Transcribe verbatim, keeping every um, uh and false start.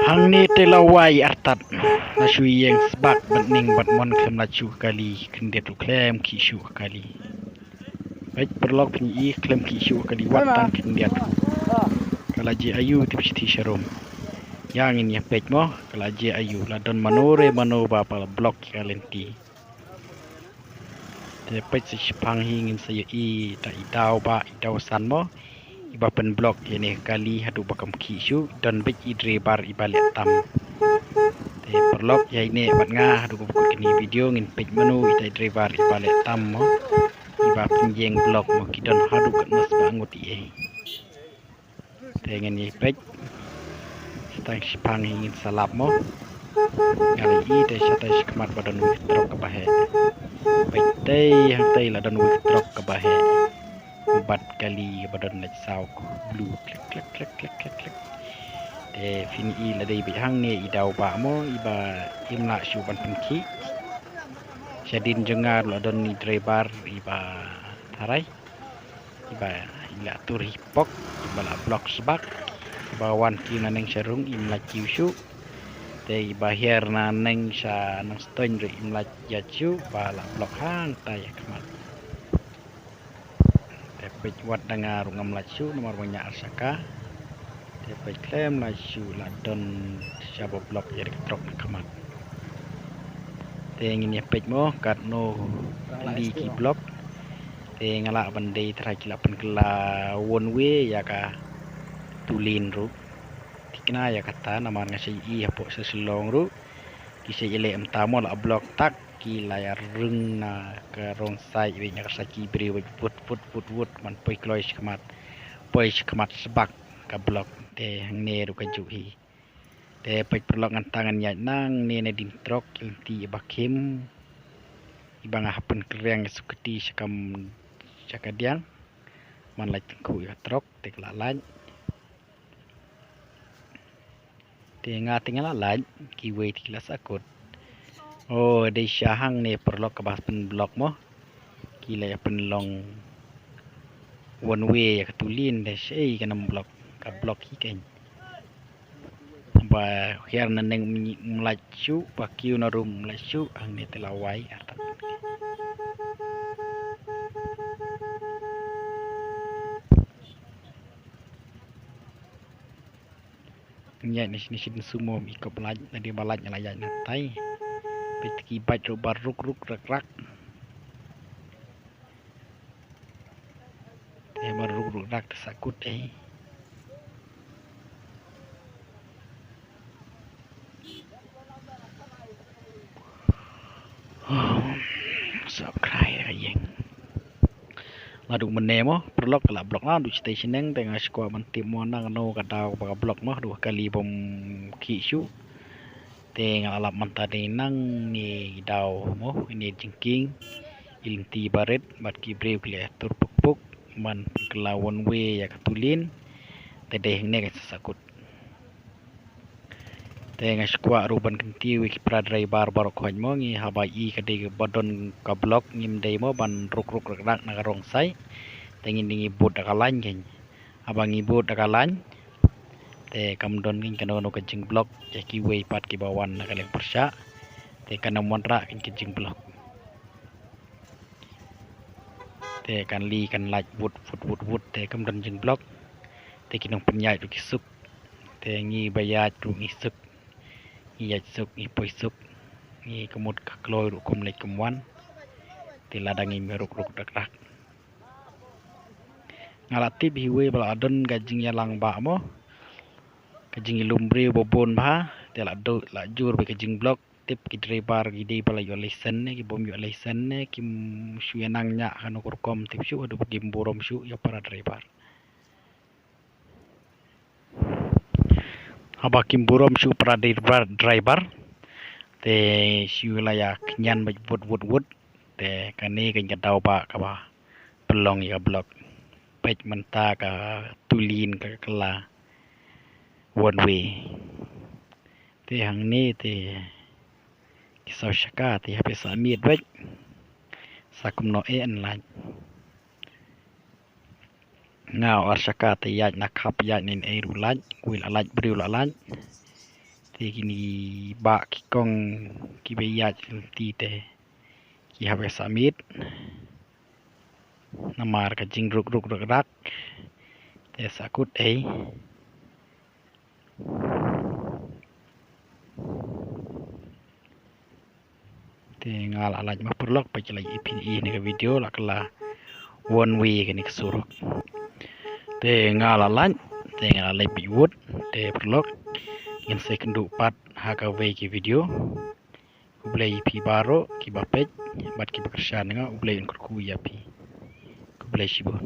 Hangne te la wai artat. La shu ïeng sbak bad ning bad mon khlem la shu kali khyndiat u khlem ki shu kali. Bad paralok phin i khlem ki shu kali wat tang khyndiat. Ka la je ayu tip shi ti sharum. Ïa ngin ïa peit mo ka la je ayu la don mano re mano ba pa la block ka lynti. Te peit sa shipang hi ngin sa ïohi da i daw ba i daw san mo. Iba pynblock ïa ne kali haduh ba kam khih shuh don beit i driver iba leh tam. Te paralok ïa ine bad nga haduh ba kut kini video ngin peit mano ita i driver iba leh tam mo. Iba pynjeng block mo ki don haduh kat mas ba ngut i ei. Te ngin ïa peit. Tang shipang hi ngin sa lap mo. Nga la i te shatai shakhmat ba don wei trok kaba heh. Peit tei hangtei la don wei trok kaba heh. Bad kali ba don leit saw ko blue klik klik klik klik klik klik. Te phin i la dei beit hangne i daw ba mo iba im lah shu ban pynkhih. Shadien jong nga la don i driver iba tharai. Iba i la tur hi pok iba la block sbak. Iba wan ki na neng sharung im la kiu shu. Te iba hiar na neng sha nang stoin ri im la ya shu ba la block hang tai ya khmat. Te peit wat da nga rung am la shu namar ba nya arsaka. Te peit khlem la shu la don sha ba block ya ri trok na khmat. Te ngin ïa peit mo kat no li ki block. Te nga lah ban dei trai ki lah pynkylla one way ïa ka tulin ruh. Tikna ïa kata namar nga sa i hapoh sa Shillong ruh. Ki sa i leh em ta mo lah block tak ki lah ïa rung na ka rong sai wei na ka sa ki briew wei put put put put man poi kloi shikmat. Poi shikmat sbak ka block te hangne ruh ka juh hi. Te peit paralok ngan tang ngan ïaid nangne na din trok lynti iba khim. Iba nga hap pynkriang sukti shakam shakadiang. Man lait tengku ïa trok te kala lait. Te nga te nga la lait kiwei te kila sakut. O dei sha hangne paralok kaba pynblock mo. Kila ïa pynlong one way ïa ka tulin dei sha ei ka nam block ka block hi kein. Ba hiar na neng mlait shu ba kiu na rum mlait shu hangne te la wai artat. Nya ni sini sini sumo mi kop lait na di balait na layat na tai. Pit ki bait ru ba ruk ruk rak rak. Te ba ruk ruk rak sakut eh. Subscribe ka ïeng. Ladu mene mo paralok ka la block ladu station neng te nga skwa ban tip mo nang no ka daw ba ka block mo du kali bom ki shu. Te nga la lap manta de nang ni daw mo ini jingking. Ilti barit bat ki briew ki le tur puk puk man kala one way ya ka tulin. Te de ne ka sakut. Te nga skwah ruh ban kynti wi ki para driver barok khwai mo ngi haba i ka dei ba don ka block ngim dei mo ban ruk ruk rak rak na ka rong sai. Te ngin dei ngi bud da ka lain kein. Haba ngi bud da ka lain te kam don kein ka no no ka jingblock ya ki wei pat ki ba wan na ka leng pyrshah. Te ka na mon rah kein ka jingblock. Te kan li kan lait wut wut wut wut te kam don jingblock. Te ki nong pynïaid ruh ki suk. Te ngi ba ïaid ruh ngi suk. Ngi ïaid suk ngi poi suk. Ngi ka mut ka kloi ruh kum leit kum wan. Te lada ngi me ruk ruk rak rak. Nga la tip hi wei ba la don ka jingïalang ba mo. Ka jingïalum briew ba bun ba te la do la jur ba ka jingblock. Tip ki driver ki dei ba la ïoh lesen ne ki bom ïoh lesen ne kim shu ïa nang nya ha no rukom tip shu haduh ba kim burom shu ïa para driver. Haba kim burom shu para driver driver te shu la ïa kñian bad wut wut wut te kane ka ka daw ba ka ba pynlong ïa ka block peit mynta ka tulin ka kala one way. Te hangne te ki saw shaka te ha pisa miet wek sa kumno e an lait. Nga ar shaka te ïaid na khap ïaid nin ei ru lait wi la lait briew la lait. Te kini ki bah ki kong kiba ïaid lynti te ki hap ban submit namar ka jingruk ruk ruk rak te sa kut ei. Te nga la lait ma paralok, peit la i phi ïa kane ka video la ka la one way kane ka surok. Te nga la lait, te nga la lait beit wut, te paralok ngin sa ïakynduh pat ha kawei ka video. Khublei ïa phi baroh kiba peit bad kiba kyrshan ïa nga, U Blei un kyrkhu ïa phi. Khublei shibun.